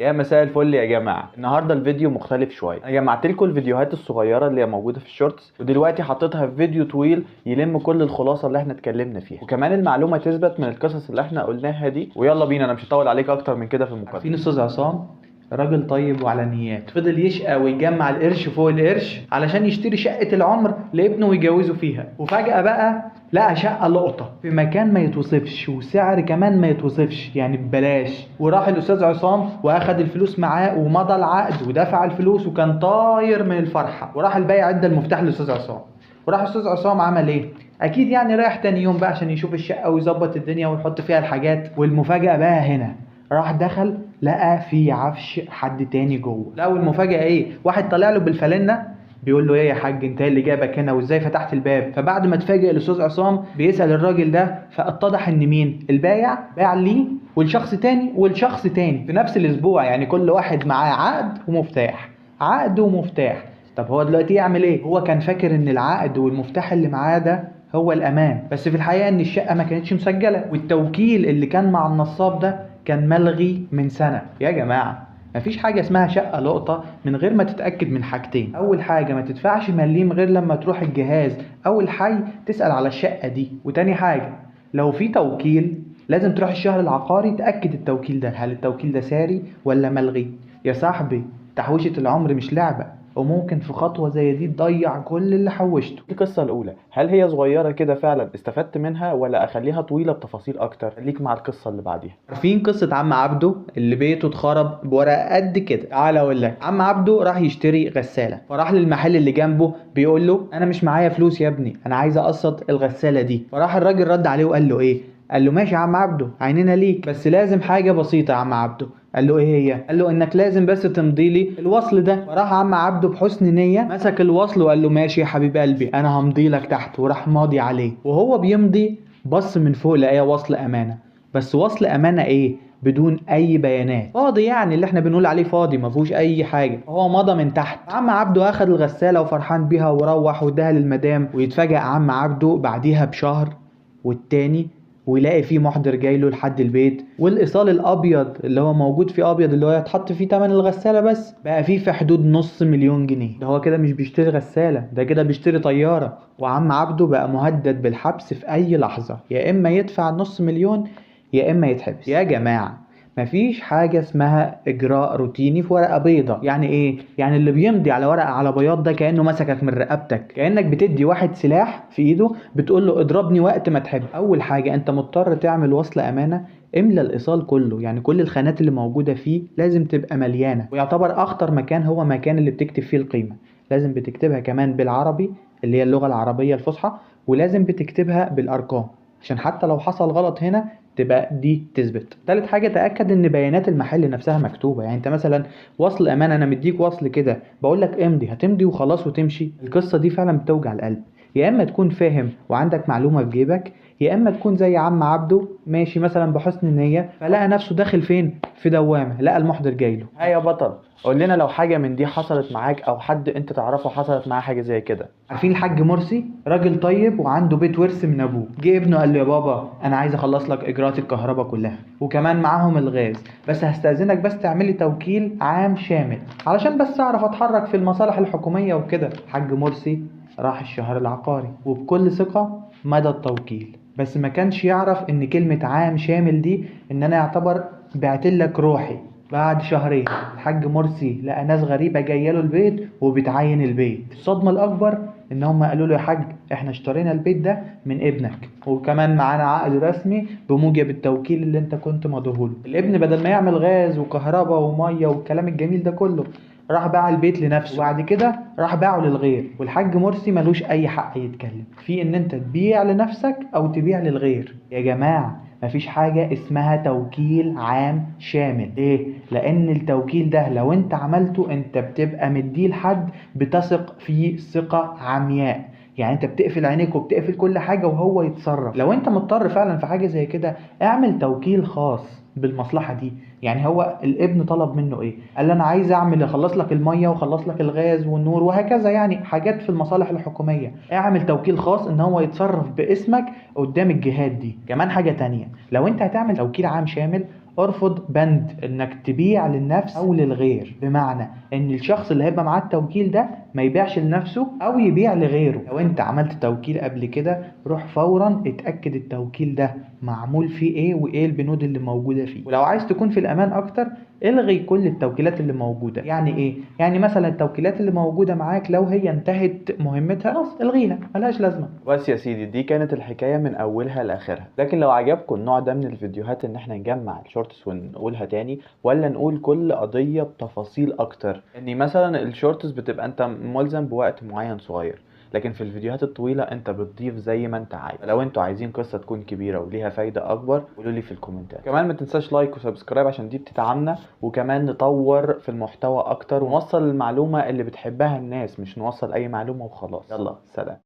يا مساء الفل يا جماعة. النهارده الفيديو مختلف شوية، انا جمعت لكم الفيديوهات الصغيرة اللي هي موجودة في ال shorts، ودلوقتي حطيتها في فيديو طويل يلم كل الخلاصة اللي احنا اتكلمنا فيها، وكمان المعلومة تثبت من القصص اللي احنا قلناها دي. ويلا بينا، انا مش هطول عليك اكتر من كده في المقدمة. عارفين استاذ عصام راجل طيب وعلى نياته، فضل يشقى ويجمع القرش فوق القرش علشان يشتري شقة العمر لابنه ويجوزه فيها، وفجأة بقى لقى شقة لقطة في مكان ما يتوصفش وسعر كمان ما يتوصفش، يعني ببلاش. وراح الأستاذ عصام وأخد الفلوس معاه ومضى العقد ودفع الفلوس وكان طاير من الفرحة. وراح البايع ادى المفتاح للأستاذ عصام، وراح الأستاذ عصام عمل إيه؟ أكيد يعني رايح تاني يوم بقى عشان يشوف الشقة ويظبط الدنيا ويحط فيها الحاجات. والمفاجأة بقى هنا، راح دخل لقى في عفش حد تاني جوه. لا والمفاجأة ايه؟ واحد طالع له بالفالنة بيقول له ايه يا حاج، انت ايه اللي جابك هنا وازاي فتحت الباب؟ فبعد ما اتفاجئ الاستاذ عصام بيسأل الراجل ده، فاتضح ان مين؟ البايع باع ليه ولشخص تاني ولشخص تاني في نفس الاسبوع، يعني كل واحد معاه عقد ومفتاح، عقد ومفتاح. طب هو دلوقتي يعمل ايه؟ هو كان فاكر ان العقد والمفتاح اللي معاه ده هو الامان، بس في الحقيقة ان الشقة ما كانتش مسجلة، والتوكيل اللي كان مع النصاب ده كان ملغي من سنة. يا جماعة مفيش حاجة اسمها شقة لقطة من غير ما تتأكد من حاجتين. أول حاجة ما تدفعش مليم غير لما تروح الجهاز أو الحي تسأل على الشقة دي. وتاني حاجة لو في توكيل لازم تروح الشهر العقاري تأكد التوكيل ده، هل التوكيل ده ساري ولا ملغي؟ يا صاحبي تحويشة العمر مش لعبة، وممكن في خطوة زي دي تضيع كل اللي حوشته. القصة الأولى هل هي صغيرة كده فعلا استفدت منها ولا أخليها طويلة بتفاصيل أكتر؟ خليك مع القصة اللي بعديها. عارفين قصة عم عبده اللي بيته اتخرب بورقة قد كده؟ تعالى أقول لك. عم عبده راح يشتري غسالة، فراح للمحل اللي جنبه بيقول له أنا مش معايا فلوس يا ابني، أنا عايز أقسط الغسالة دي. فراح الراجل رد عليه وقال له إيه؟ قال له ماشي يا عم عبده عينينا ليك، بس لازم حاجة بسيطة يا عم عبده. قال له ايه هي؟ قال له انك لازم بس تمضي لي الوصل ده. فراح عم عبده بحسن نية مسك الوصل وقال له ماشي يا حبيب قلبي انا همضي لك تحت، وراح ماضي عليه. وهو بيمضي بص من فوق لقاه وصل امانة، بس وصل امانة ايه؟ بدون اي بيانات، فاضي، يعني اللي احنا بنقول عليه فاضي ما فيهوش اي حاجة. هو مضى من تحت. عم عبده اخد الغسالة وفرحان بيها وروح واداها للمدام. ويتفاجئ عم عبده بعديها بشهر والتاني ويلاقي فيه محضر جاي له لحد البيت، والايصال الابيض اللي هو موجود فيه ابيض اللي هو يتحط فيه تمن الغسالة بس بقى فيه في حدود 500,000 جنيه. ده هو كده مش بيشتري غسالة، ده كده بيشتري طيارة. وعم عبده بقى مهدد بالحبس في اي لحظة، يا اما يدفع 500,000 يا اما يتحبس. يا جماعة مفيش حاجة اسمها إجراء روتيني في ورقة بيضة. يعني إيه؟ يعني اللي بيمضي على ورقة على بياض ده كأنه مسكك من رقبتك، كأنك بتدي واحد سلاح في إيده بتقول له اضربني وقت ما تحب. أول حاجة أنت مضطر تعمل وصل أمانة، املى الإيصال كله، يعني كل الخانات اللي موجودة فيه لازم تبقى مليانة. ويعتبر أخطر مكان هو مكان اللي بتكتب فيه القيمة، لازم بتكتبها كمان بالعربي اللي هي اللغة العربية الفصحى، ولازم بتكتبها بالأرقام عشان حتى لو حصل غلط هنا تبقى دي تثبت. تالت حاجة تأكد ان بيانات المحل نفسها مكتوبة، يعني انت مثلا وصل امانة، انا مديك وصل كده بقول لك امضي، هتمضي وخلاص وتمشي. القصة دي فعلا بتوجع القلب. يا اما تكون فاهم وعندك معلومة في جيبك، يا اما تكون زي عم عبده ماشي مثلا بحسن النية فلقى نفسه داخل فين؟ في دوامة، لقى المحضر جاي له. ها يا بطل، قول لنا لو حاجة من دي حصلت معاك او حد انت تعرفه حصلت معاه حاجة زي كده. عارفين الحاج مرسي؟ راجل طيب وعنده بيت ورث من ابوه. جه ابنه قال له يا بابا انا عايز اخلص لك اجراءات الكهرباء كلها وكمان معاهم الغاز، بس هستأذنك بس تعملي توكيل عام شامل علشان بس اعرف اتحرك في المصالح الحكومية وكده. الحاج مرسي راح الشهر العقاري وبكل ثقة مدى التوكيل، بس ما كانش يعرف ان كلمة عام شامل دي ان انا يعتبر بعتلك روحي. بعد شهرين الحاج مرسي لقى ناس غريبة جاية له البيت وبتعين البيت. الصدمة الأكبر إن هم قالوا له يا حاج إحنا اشترينا البيت ده من ابنك وكمان معانا عقد رسمي بموجب التوكيل اللي أنت كنت مضيهوله. الابن بدل ما يعمل غاز وكهرباء ومية والكلام الجميل ده كله راح باع البيت لنفسه، وبعد كده راح باعه للغير. والحاج مرسي ملوش أي حق يتكلم في إن أنت تبيع لنفسك أو تبيع للغير. يا جماعة مفيش حاجة اسمها توكيل عام شامل. ليه؟ لأن التوكيل ده لو أنت عملته أنت بتبقى مديه لحد بتثق فيه ثقة عمياء، يعني أنت بتقفل عينيك وبتقفل كل حاجة وهو يتصرف. لو أنت مضطر فعلا في حاجة زي كده اعمل توكيل خاص بالمصلحة دي. يعني هو الابن طلب منه ايه؟ قال له انا عايز اعمل اخلص لك المية واخلص لك الغاز والنور وهكذا، يعني حاجات في المصالح الحكومية. اعمل توكيل خاص ان هو يتصرف باسمك قدام الجهات دي. كمان حاجة تانية، لو انت هتعمل توكيل عام شامل ارفض بند انك تبيع للنفس او للغير، بمعنى ان الشخص اللي هيبقى معاه التوكيل ده ما يبيعش لنفسه او يبيع لغيره. لو انت عملت توكيل قبل كده روح فورا اتأكد التوكيل ده معمول فيه ايه وايه البنود اللي موجودة فيه. ولو عايز تكون في الامان اكتر الغي كل التوكيلات اللي موجودة. يعني ايه؟ يعني مثلا التوكيلات اللي موجودة معاك لو هي انتهت مهمتها خلاص الغيها، ملهاش لازمة. بس يا سيدي دي كانت الحكاية من اولها لاخرها. لكن لو عجبكم النوع ده من الفيديوهات ان احنا نجمع ال shorts ونقولها تاني، ولا نقول كل قضية بتفاصيل اكتر، اني مثلا ال shorts بتبقى انت ملزم بوقت معين صغير، لكن في الفيديوهات الطويلة انت بتضيف زي ما انت عايز. لو انتوا عايزين قصة تكون كبيرة وليها فايدة اكبر قولوا لي في الكومنتات. كمان ما تنساش like و subscribe عشان دي بتدعمنا، وكمان نطور في المحتوى اكتر ونوصل المعلومة اللي بتحبها الناس، مش نوصل اي معلومة وخلاص. يلا سلام.